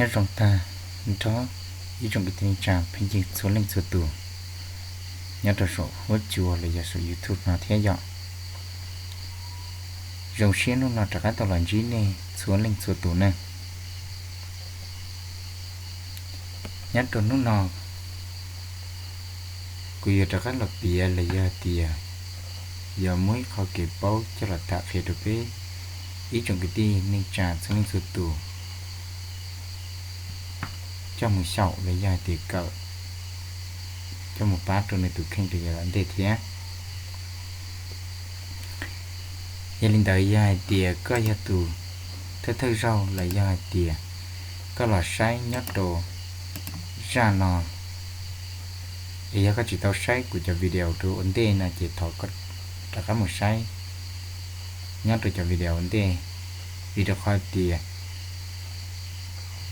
Nyob zoo tag nrho ib tsoom kwv tij neej tsa phooj ywg txhua leej txhua tus nyob rau saum huab cua los yog saum YouTube no thiab yom. Zoo siab hnub no rov qab tau los ntsib nej txhua leej txhua tus na. Nyob rau hnub no kuv yuav rov qab los piav los yog tias yuav muab ib qho kev paub coj los tham qhia rau peb ib tsoom kwv tij neej tsa txhua leej txhua tus coj mus xyaum los yog hais tias kawm coj mus pab rau nws tus kheej rau yav tom ntej thiab. Yog li ntawd yog hais tias koj yog tus thawj thawj zaug los yog hais tias koj los saib nyob rau zaj no, es yog koj tsis tau saib kuv cov video rau ua ntej no ces thov koj rov qab mus saib nyob rau cov video ua ntej, vim rau qhov tias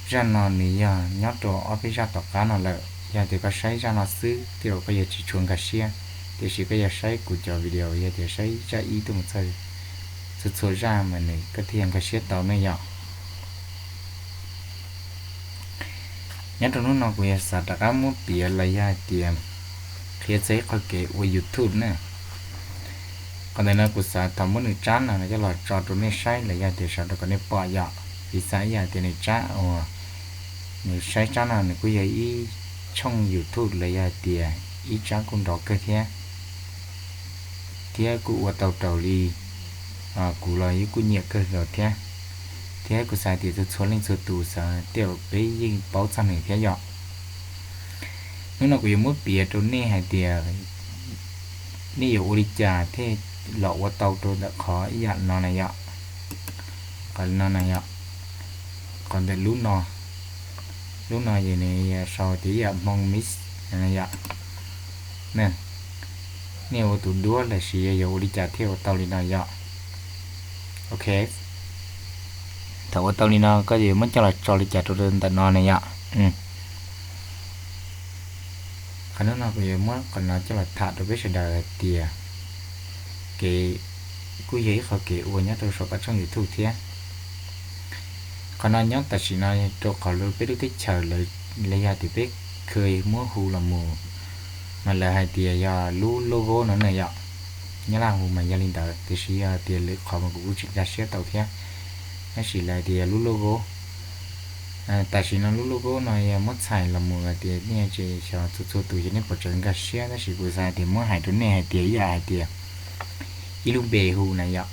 zaj no nws yog nyob rau ob peb zaj tom qab no lawm. Yog tias koj saib zaj no xwb tej zaum koj yuav tsis tshua nkag siab, tiam sis koj yog saib kuv cov video yog tias saib zaj ib tuaj mus txog txhua txhua zaj mas nws koj thiaj yog nkag siab tau ne yom. Nyob rau hnub no kuv yog xav rov qab muab piav los yog hais tias qhia txog ib qho kev ua YouTube na. Qhov ntawm no kuv xav tau muab nws tsab no coj los tso rau nej saib los yog tias sau rau kom nej pom yom, vim xav ib yam tias nws tsab uas nws saib tsab no nws kuj yog ib tshooj YouTube los yog hais tias ib tsab kuj nrov kawg thiab, thiab kuj ua tau raws li kuv los yeej kuj nyiam kawg nkaus thiab, thiab kuv xav tias txhua txhua leej txhua tus xav tias peb yeej paub txog nws thiab yom. Hnub no kuv yuav muab piav rau nej hais tias nej yuav ua li cas thiaj los ua tau rau ntawm qhov ib yam no na yom. Qhov no na yom, qhov ntawm lub no, lub no es nws sau tias ib yam Hmong mix yom. Nej ua tus duab los sis yog yuav ua li cas thiaj ua tau li no yom. Ok, thaum ua tau li no koj yuav muab coj los tso li cas rau ntawm no na yom. Qhov no no kuv yuav muab qhov no coj los tham rau peb sawv daws hais tias kev, kuj yog ib qho kev ua nyob rau saum koj tshooj YouTube thiab. Qhov no nyob tam sim no rau qhov lub peb lub teb chaws lawv, los yog tias peb kheev muab hu los mus mas lawv hais tias yog lub logo no na yom. Nyob Laj hu mas yog li ntawd tiam sis yog tias lwm qhov mas kuv kuj tsis nkag siab tau thiab, tab sis lawv hais tias yog lub logo. Tam sim no lub logo no yog muab txhais los mus hais tias nej tsis xyov txhua txhua tus yog nej puas tseem nkag siab, tab sis kuv xav hais tias muab hais rau nej hais tias ib yam hais tias ib lub npe hu na yom.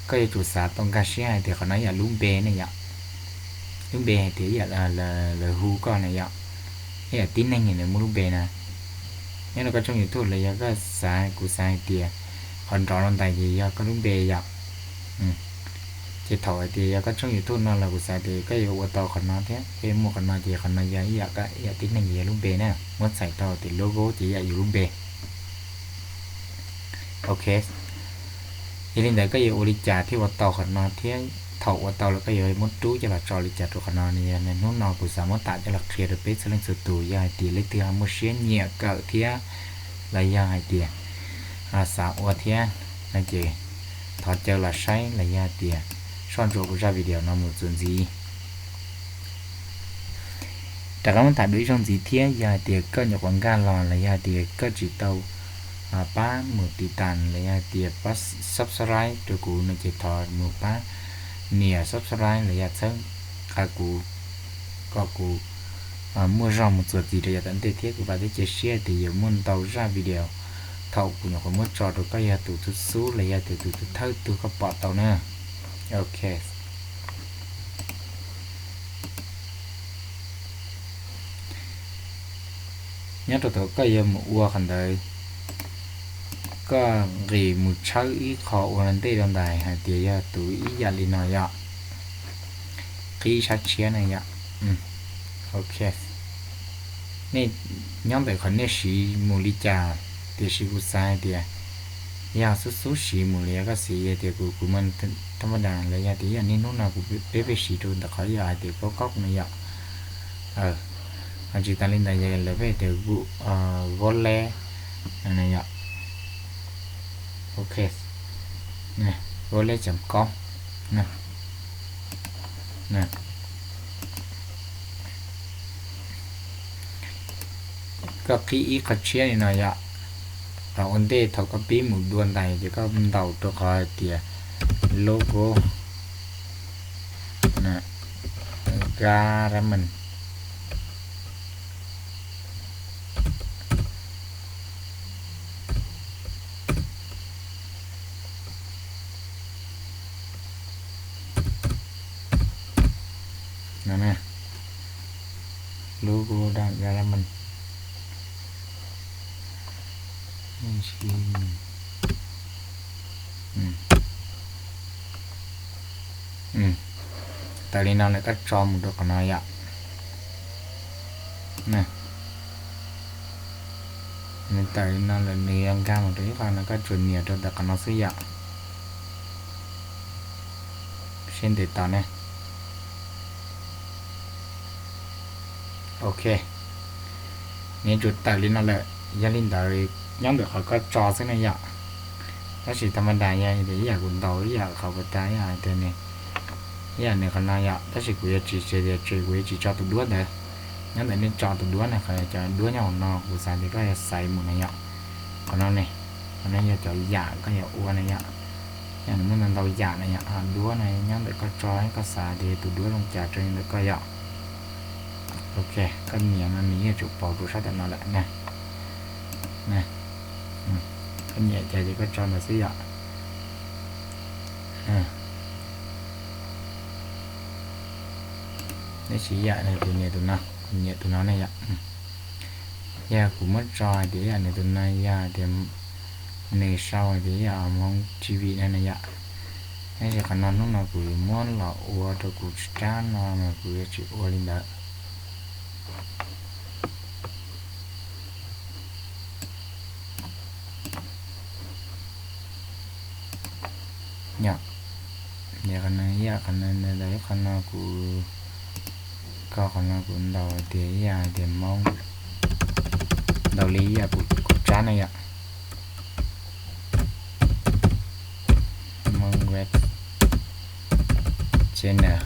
Koj yuav tsum xav tau nkag siab hais tias qhov no ib yam lub npe ne yom. Lub npe hais tias ib yam lawv hu koj na yom, ib yam tib neeg nws muaj lub npe na. Nyob rau koj tshooj YouTube los yog koj xav, kuv xav hais tias qhov nrov rau ntawd ces yog koj lub npe yom. Ces thaum hais tias yog koj tshooj YouTube no los kuv xav tias koj yuav ua tau qhov no thiab, koj yuav muaj qhov no ces qhov no yog ib yam, ib yam tib neeg yog lub npe na, muab txhais tau tias logo ces ib yam yus lub npe. Ok, yog li ntawd koj yuav ua li cas thiaj ua tau qhov no thiab thaum ua tau lawm koj yuav muab rub coj los tso li cas rau qhov no, yog hnub no kuv xav muab tham coj los qhia rau peb txhua leej txhua tus, yog hais tias leej twg ho muaj siab nyiam kawm thiab los yog hais tias xav ua thiab no ces thov caw los saib los yog hais tias soj ntsuam kuv zaj video no mus txuas ntxiv. Rov qab muab tham dua ib zaug ntxiv thiab, yog hais tias koj nyuam qhuav nkag los los yog hais tias koj tsis tau pab mus tiv tas los yog hais tias pab subscribe rau kuv no ces thov mus pab nias subscribe los yog txhawb nqa kuv kom kuv muaj zog mus txuas ntxiv rau yav tom ntej thiab kuv vam thiab cia siab tias yuav muaj ntau zaj video thaum kuv nyuam qhuav muab tso rau koj yog tus xub xub los yog tias tus thawj tug koj pom tau na. Ok. Nyob rau thaum koj yuav mus ua qhov ntawd, koj nqis mus tshawb ib qho ua ntej rau ntawd hais tias yog tus ib yam li no yom, qhib ib sab tshiab na yom. Ok, nej nyob ntawm qhov nej siv mus li cas, tiam sis kuv xav hais tias yog xub xub siv mus li yog koj siv tias kuv kuv muaj thab npaj das los yog tias ib yam niaj hnub no kuv peb peb siv rau ntawm qhov yog hais tias kaub kaub no yom. Ho tsis tas li ntawd yog lawv peb tias gob leb, yom. Ok, gob leb chấm com. Koj qhib ib qho tshiab li no yom. Thaum ua ntej thaum koj pib mus dua ntais ces koj ntaus rau qhov hais tias logo government. Logo government. Tawm li no lawm koj tso mus rau qhov no yom. Nws tawm li no lawm nws yuav nkag mus rau ib qho no, koj tsuas nias rau ntawm qhov no xwb yom. Seb ntes tau ne. Ok, nws tsuas tawm li no lawm, yog li ntawd nyob ntawm qhov koj tso xwb ne yom. Tab sis tha ma das yog tias ib yam kuv ntaus ib yam qhov puas tas ib yam tias nws, ib yam nws qhov no yom, tab sis kuv yuav tsis, tsis tias tsis, kuv yuav tsis tso tus duab ntawd. Nyob ntawm nej tso tus duab na, qhov cov duab nyob hauv no kuv xav tias koj yuav xaiv mus na yom. Qhov no ne, qhov no yog cov yam koj yuav ua na yom. Yam nws muaj ntau ntau yam na yom, duab no nyob ntawm koj tso koj xav tias tus duab zoo cas rau ntawm koj yom. Ok, koj nias no nws yeej yuav tsum pauv rau sab tom no lawm na. Koj nyiam cas ces koj tso ntawd xwb yom. Tab sis yam nws tus, nws tus no, kuv nyiam tus no ne yom. Yog kuv muab tso hais tias yam nws tus no yog tias nws sau hais tias yam Hmoob T V no na yom. Tab sis qhov no hnub no kuv muab los ua rau kuv tsab no mas kuv yuav tsis ua li ntawd. Yom, qhov no ib yam qhov no ntawd, qhov no kuv, koj qhov no kuv ntaus tias ib yam tias Hmoob, ntaus li ib yam kuv tsab na yom. Hmoob Web Channel.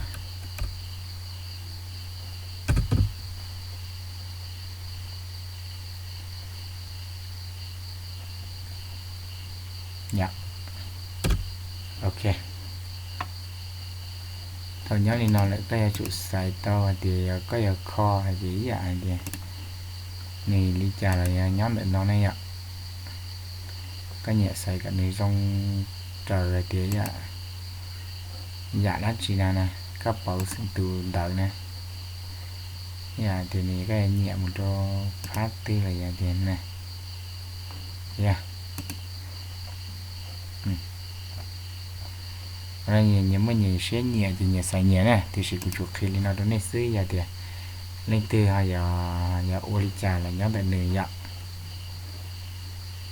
Yom, ok. Thaum nyob li no lawm koj yuav tsum xaiv tau hais tias koj yuav kho hais tias ib yam hais tias nws li cas los yog nyob ntawm no ne yom. Koj nyiam xaiv kom nws zoo raws hais tias yam, yam dab tsi no na, koj pauv xeem tus ntawd na. Yam tias nws, koj nyiam mus rau phab twg los yog tias na, yog nyias muaj nyias siab nyiam ces nyias xaiv nyias na, tiam sis kuv tsuas qhia li no rau nej xwb, yog tias leej twg ho yog ua li cas los nyob ntawm nws yom.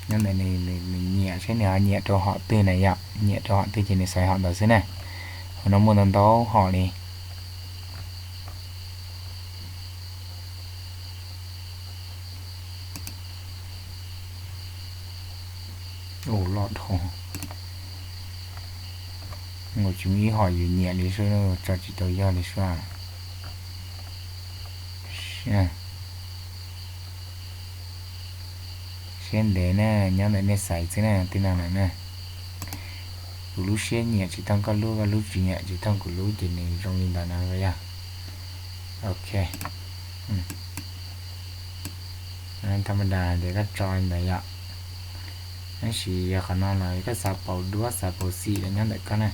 Nyob ntawm nws, nws nyiam seb nws ho nyiam rau hom twg na yom, nyiam rau hom twg ces nws xaiv hom ntawd xwb na. Hauv no muaj ntau ntau hom li. Ua loj dhau, ua tsis muaj ib hom yus nyiam li sub, tso tsis tau yog li sub. Siab ntev na, nyob ntawm nej xaiv xwb na tij laug na. Kuv lub siab nyiam tsis thooj koj lub, koj lub tsis nyiam tsis thooj kuv lub ces nws zoo li ntawd na yog. Ok, thaj ma das ces koj tso li ntawd yom. Tab sis yog qhov no los koj xav pauv duab xav pauv xim los nyob ntawm koj na.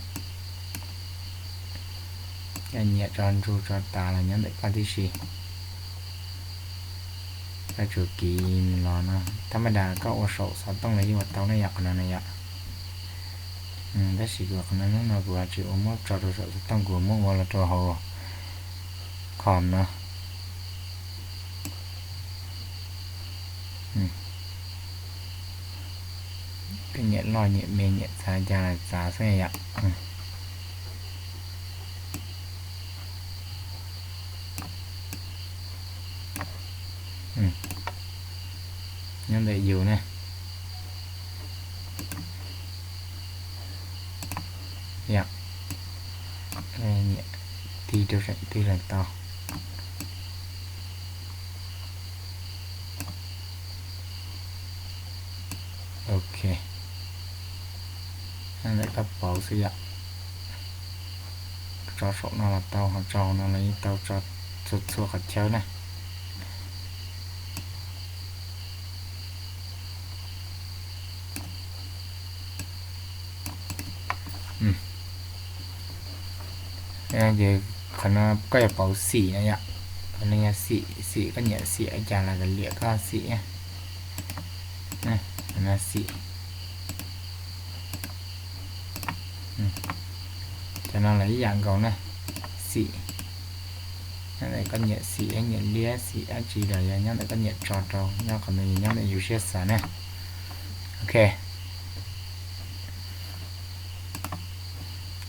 Koj nyiam tso ntsuag tso tas los nyob ntawm koj tib si. Koj tsuas kiv los no, thaj ma das koj ua saum xov tooj los yeej ua tau na yom, qhov no na yom. Tab sis kuv qhov no hnub no kuv tsis ua muab tso rau saum xov tooj, kuv muab ua los rau hauv com no. Koj nyiam loj nyiam me nyiam txav cas los txav xwb yom. Nyob ntawm yus ne, yom, nyiam tig rau saum twg los tau. Ok, ntawm koj pauv xwb yom. Tso saum no los tau, ho tso hauv no los yeej tau, tso txhua txhua qhov chaw na. Ces qhov no koj yuav pauv xim na yom. Qhov no yog xim, xim koj nyiam xim cas los kav liam koj xim. Qhov no xim. Cov no los ib yam nkaus na, xim. Nyob ntawm koj nyiam xim, nyiam liab xim dab tsi los yog nyob ntawm koj nyiam tso rau, nyob qhov no nyob ntawm yus siab xav na. Ok.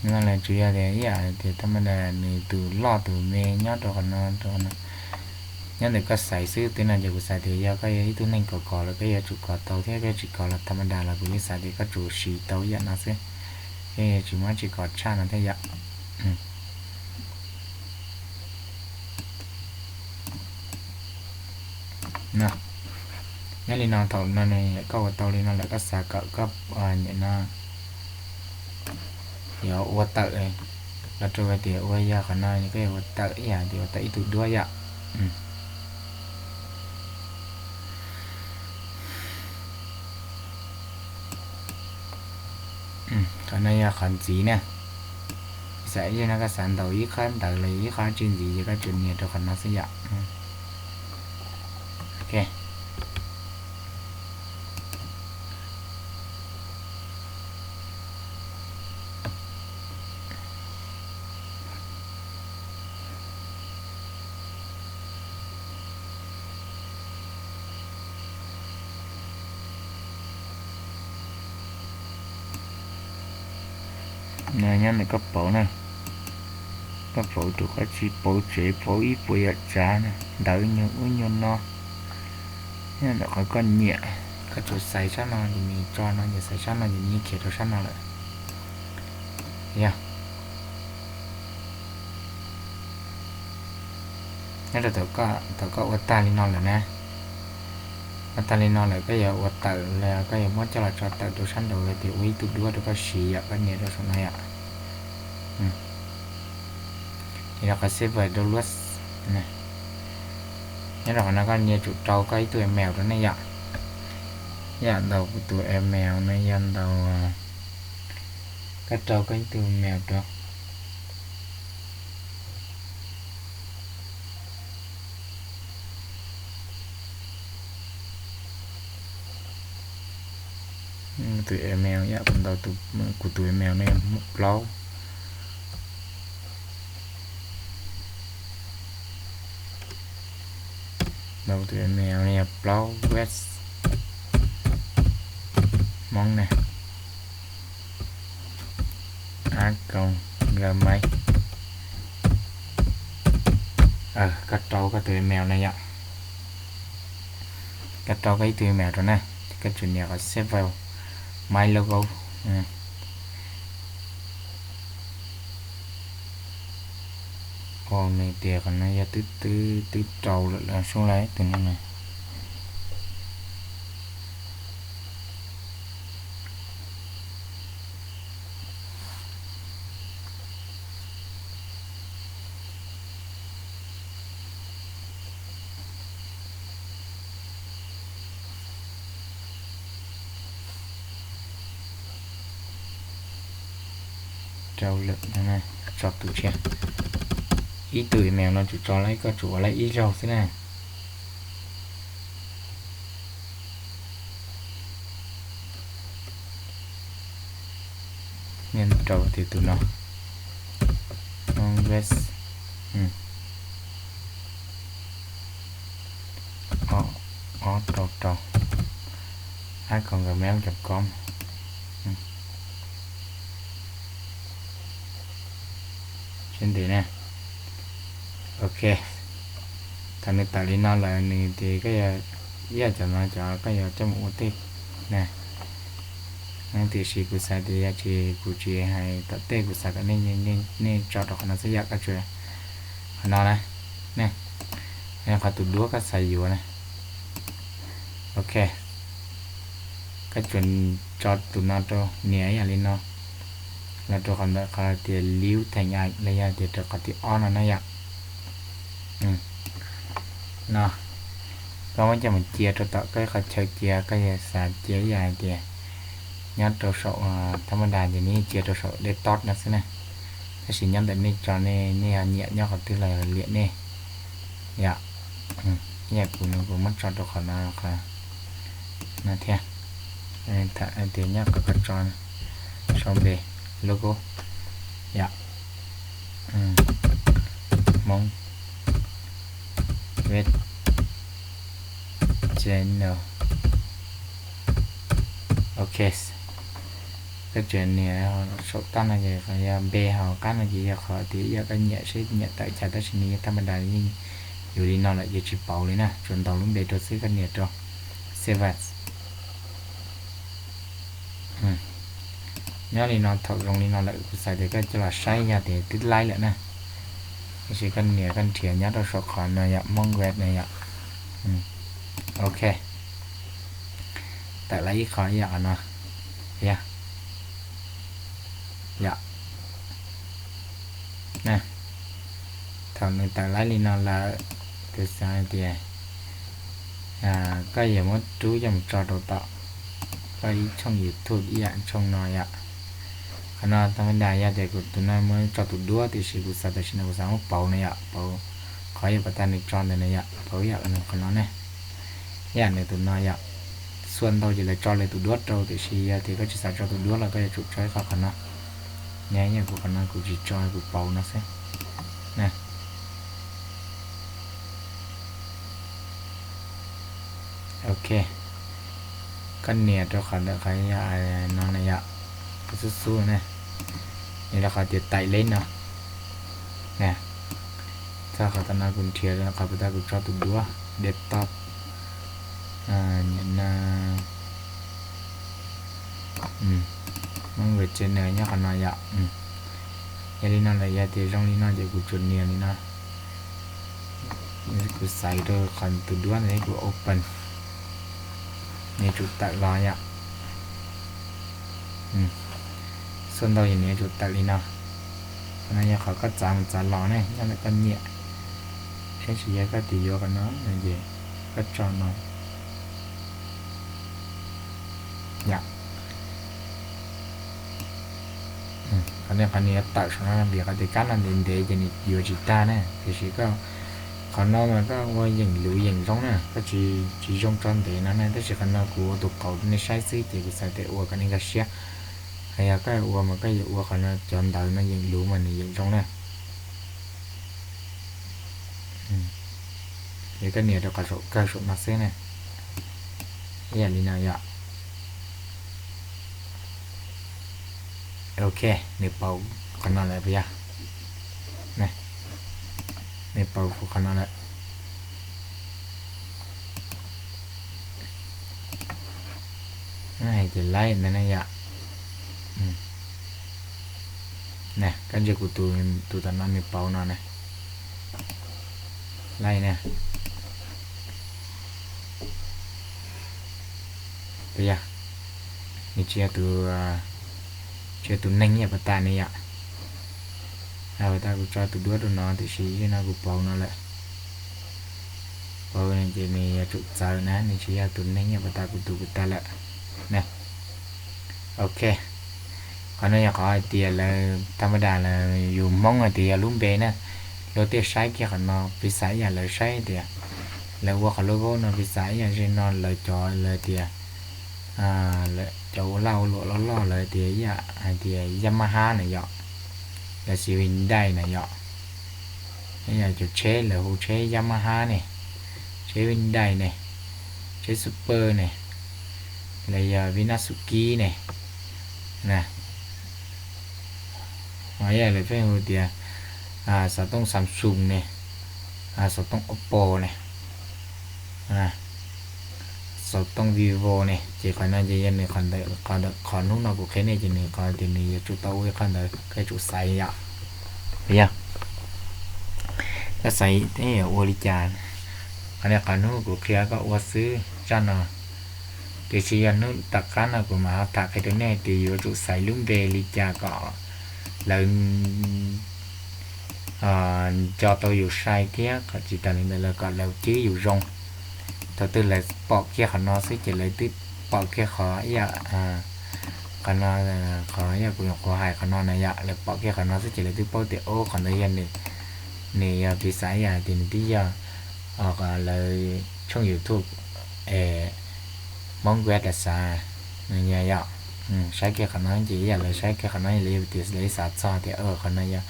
No los tsuas yog tias ib yam tias tha ma da nws tus loj tus me nyob rau qhov no, nyob ntawm koj xaiv xwb. Twb no ces kuv xav tias yog koj yog ib tug neeg kov kos lawm koj yuav tsum kov tau thiab, koj tsis kov los tha ma da los kuv yeej xav tias koj tsum siv tau ib yam no xwb, thiab yuav tsis muaj dab tsi kov tshaj no thiab yom. Nyob li no thaum no koj ua tau li no lawm koj xav kom koj nim no yuav ua tawm los rau tias ua yog qhov no koj yuav ua tawm ib yam tias ua tawm ib tug duab yom. Qhov no yog qhov ntxiv na. Xav ib zaug no koj xav ntaus ib qhov ntawd los ib qhov tsis ntxiv ces koj tsuas nias rau qhov no xwb yom. Ok. No nyob ntawm koj pauv na, koj pauv tus qab tsis pauv tsev pauv ib puas yam tsav na, ntawv nyuag ub nyuag no. Nyob ntawm qhov koj nyiam, koj tsuas xaiv sab no ces nws tso no, ces xaiv sab no ces nws yeej khiav rau sab no lawm. Yog nyob rau thaum koj ua tag li no lawm na, ua tag li no lawm koj yuav ua tawm los koj yuav muab coj los tso tawm rau sab nraud tias ua ib tug duab rau koj siv yom, koj nias rau saum no yom. Ces rau qhov save rau luag. Nyob rau qhov no koj nias tsum rau koj ib tug email rau nej yom. Yam ntaus kuv tus email no yog ntaus, koj rau koj ib tug email rau. Tus email yam kuv ntaus, kuv tus email no yog plaub. Ntaus tus email no yog plaub web Hmoob na. A còng gmail. Koj rau koj tus email na yom. Koj rau koj ib tug email rau na, koj tsuas nias qhov save file, my logo. Ua nws tias qhov no yog twb twb twb rau lawm los sub lawm tus no na. Rau lawm, tso tus tshiab. Ib tug email no tsum tso lawm, koj tsum ua lawm ib zaug xwb na. Nyob rau tias tus no, web, ob rau rau, a còng gmail chấm com. Seb ntev na. Ok, thaum nws tawm li no lawm nws tias koj yog, ib yam cov no cov koj yuav coj mus ua tej na. Tiam sis kuv xav tias yog tsis, kuv tsis hais tom tej, kuv xav kom nej, nej tso rau qhov no xwb yom, koj tsuas qhov no na, ne, qhov tus duab koj xav yuav na. Ok, Koj tsuas tso tus no rau nias ib yam li no, los rau qhov ntawm qhov tias liv theem a los yog tias rau qhov thib ob no na yom. No, koj muab coj mus cia rau tom koj qhov chaw cia, koj yog xav cia ib yam hais tias nyob rau saum thab ma das ces nws cia rau saum desktop no xwb na. Tab sis nyob ntawm nej tso, nej yog nyiam nyob qhov twg los liam nej yom. Ib yam kuv no kuv muab tso rau qhov no, qhov no thiab. Tham hais tias nyob qhov koj tso sau npe logo yom. Hmoob Web Channel. Ok, koj tseem nias saum qab no ces qhov yog npe hauv qab no ces yog qhov tias yog koj nyiam seb nyiam tawm cas, tab sis nws yog thab ma das yeej yuav li no lawm ces tsis pauv li na, tsuas ntaus lub npe rau xwb, koj nias rau Save As. Nyob li no, thaum zoo li no lawm kuv xav tias koj coj los saib yog tias twb laib lawm na. Tab sis koj nias koj nrhiav nyob rau saum qhov no yom, Hmoob Web no yom. Ok, tawm laib ib qho ib yam no, yog, yom. Thaum nws tawm laib li no lawm, kuv xav hais tias koj yuav muab rub coj mus tso rau tom koj ib tshooj YouTube ib yam tshooj no yom. Qhov no thab ma das yog tias kuv tus no muab tso tus duab, tiam sis kuv xav tam sim no kuv xav muab pauv no yom, pauv qhov yog pas tas nws tso ntawd na yom, pauv ib yam qhov no ne, ib yam nws tus no yom. Xuaj ntau ces lawv tso lawv tus duab rau, tiam sis yog tias koj tsis xav tso tus duab los koj yuav tsum tso ib qho qhov no. Nyob kuv qhov no kuv tsis tso, kuv pauv no xwb. Ok, koj nias rau qhov ntawm qhov no na yom, qhov xub xub na, nias rau qhov tias taim leb no. Txog qhov no kuv nrhiav qhov pas tas kuv tso tus duab desktop. Nyiam no, Hmoob Web Channel nyob qhov no yom. Yog li no lawm, yog tias zoo li no ces kuv tsuas nias li no. Kuv xaiv rau qhov tus duab ntawd, kuv open, nws yuav tsum tawm los yom. Xuaj ntau ces nws yuav tsum tawm li no. Qhov no yog qhov koj txav mus txav los ne, nyob ntawm koj nyiam. Tab sis yog koj tias yuav qhov no ces koj tso no. Yom, qhov no qhov nws yuav tawm saum no vim qhov tias kab no ntev ntev ces nws yuav tsis tag na. Tiam sis koj, qhov no mas koj ua yeem luv yeem zoo na, koj tsis, tsis zoo tso ntev no na. Tab sis qhov no kuv ua tus qauv rau nej saib xwb ces kuv xav tias ua kom nej nkag siab. Hos yog koj ua mas koj yuav ua qhov no cov ntawv no yeem luv mas nws yeem zoo na. Ces koj nias rau qhov saum kawg saum no xwb na. Ib yam li no yom. Ok, nws pauv qhov no lawm puas yog? Nws pauv kuv qhov no lawm. Hais tias laib ntawd na yom. Koj ntsia kuv tus, tus tom no nws pauv no na. Laib na. Puas yog? Nws tsis yog tus, tsis yog tus neeg ib yam pas tas ne yom. Pas tas kuv tso tus duab rau no tiam sis yog no kuv pauv no lawm. Pauv ces nws yuav tsum txawv na, nws tsis yog tus neeg ib yam pas tas kuv tus pas tas lawm. Ok, qhov no yog qhov hais tias lawv thas mas das lawv yus Hmoob hais tias yog lub npe na. Luag thiaj saib kiag qhov no, piv xam ib yam lawv saib tias lawv ua qhov logo no, piv xam ib yam li no lawv cov lawv tias cov ua laj ua luam loj loj lawv tias ib yam hais tias Yamaha na yom, los sis Hyundai na yom. Ib yam cov tsheb lawv hu tsheb Yamaha ne, tsheb Hyundai ne, tsheb Super ne, los yog Vinasuki ne, na. Ho ib yam lawv pheej hu tias xov tooj Samsung ne, xov tooj Oppo ne, xov tooj Vivo ne. Ces qhov no ces yog nws qhov ntawd, qhov hnub no kuv qhia nej ces nws qhov tias nws yuav tsum tau ua ib qho ntawd, koj yuav tsum xaiv yom. Yog koj xaiv ua li cas, qhov no qhov hnub kuv qhia koj ua xwb, zaj no Tiam sis yog hnub tom qab no kuv mam ho tham qhia rau nej tias yuav tsum xaiv lub npe li cas kom lawv nco tau yus sai thiab qhov tsis tas li ntawd los kom lawv cwb yus zoo. Thaum twg lawv pom kiag qhov no xwb ces lawv twb pom kiag qhov ib yam, qhov no, qhov ib yam kuv nyuam qhuav hais qhov no na yom, lawv pom kiag qhov no xwb ces lawv twb paub tias ub qhov ntawd yog nws, nws yog piv xam ib yam tias nws twb yog lawv tshooj YouTube es Hmoob Web Design no yom. Saib kiag qhov no ces ib yam lawv saib kiag qhov no lawv yuav tias lawv xav txog tias qhov no yog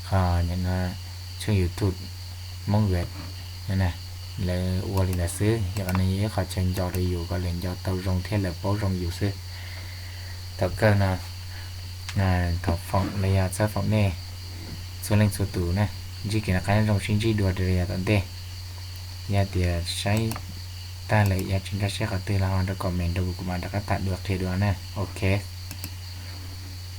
qhov tshooj YouTube Hmoob Web, lawv ua li ntawd xwb. Yog qhov no yog ib qho chaw nco rau yus kom lawv nco tau zoo thiab lawv paub zoo yus xwb. Thaum kawg no thov foom los yog txhawb foom nej txhua leej txhua tus na, ntsib kev noj qab nyob zoo sib ntsib dua rau yav tom ntej. Yog tias saib tag lawm yog tsis nkag siab qhov twg los ho nrog comment rau kuv, kuv mam rov qab tham dua qhia dua na. Ok.